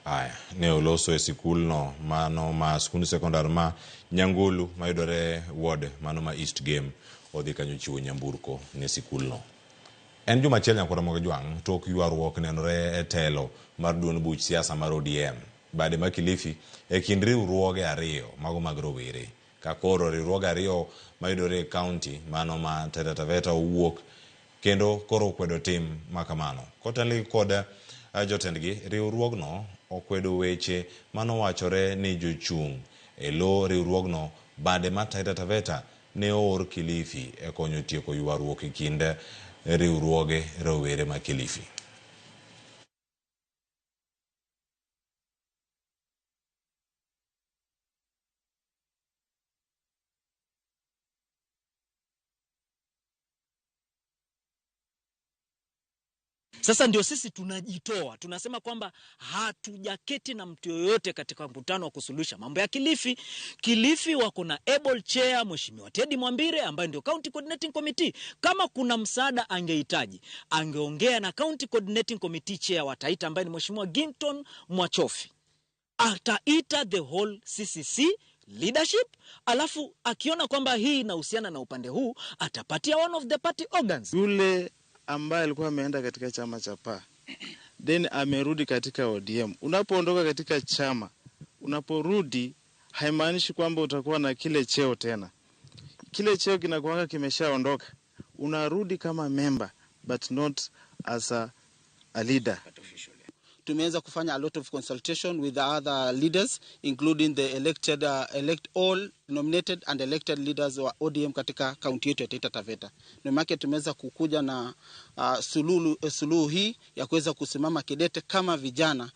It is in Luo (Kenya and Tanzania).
Aya, ne oloso e sikulno mano ma skund sekondar ma Nyangulu mayudore ward mano ma East Game odhi kanyo chiwo nyamburko ne sikulno. En juma achiel nyakora mag jwang' tok ywaruok nenore e telo mar duond buch siasa mar ODM bade ma Kilifi e kind riwruoge ariyo mago mag rowere. Ka koro riwruoge ariyo mayudore e kaunti mano ma Taita Taveta owuok kendo koro okwedo tim makamano. Kotelnigi kod jotendgi, riwruogno okwedo weche manowachore ni jochung' e lo riwruogno bade ma Taita Taveta ne oor Kilifi e konyo tieko ywaruok e kind riwruoge rowere ma Kilifi. Sasa ndio sisi tunajitoa, tunasema kwamba hatujaketi na mtu yoyote katika mkutano wa kusuluhisha mambo ya Kilifi. Kilifi wako na able chair Mheshimiwa Teddy Mwambire ambaye ndio County Coordinating Committee. Kama kuna msaada angehitaji, angeongea na County Coordinating Committee chair wa Taita ambaye ni Mheshimiwa Ginton Mwachofi. Ataita the whole CCC leadership, alafu akiona kwamba hii inahusiana na upande huu atapatia one of the party organs. Yule ambaye alikuwa ameenda katika chama cha PA then amerudi katika ODM. Unapoondoka katika chama, unaporudi haimaanishi kwamba utakuwa na kile cheo tena. Kile cheo kinakuwa kimeshaondoka. Unarudi kama member but not as a leader. Tumeweza kufanya a lot of consultation with the other leaders including the elected, elect all nominated and elected leaders wa ODM katika kaunti yetu ya Taita Taveta. Ndio maana tumeweza kukuja na suluhu hii ya kuweza kusimama kidete kama vijana.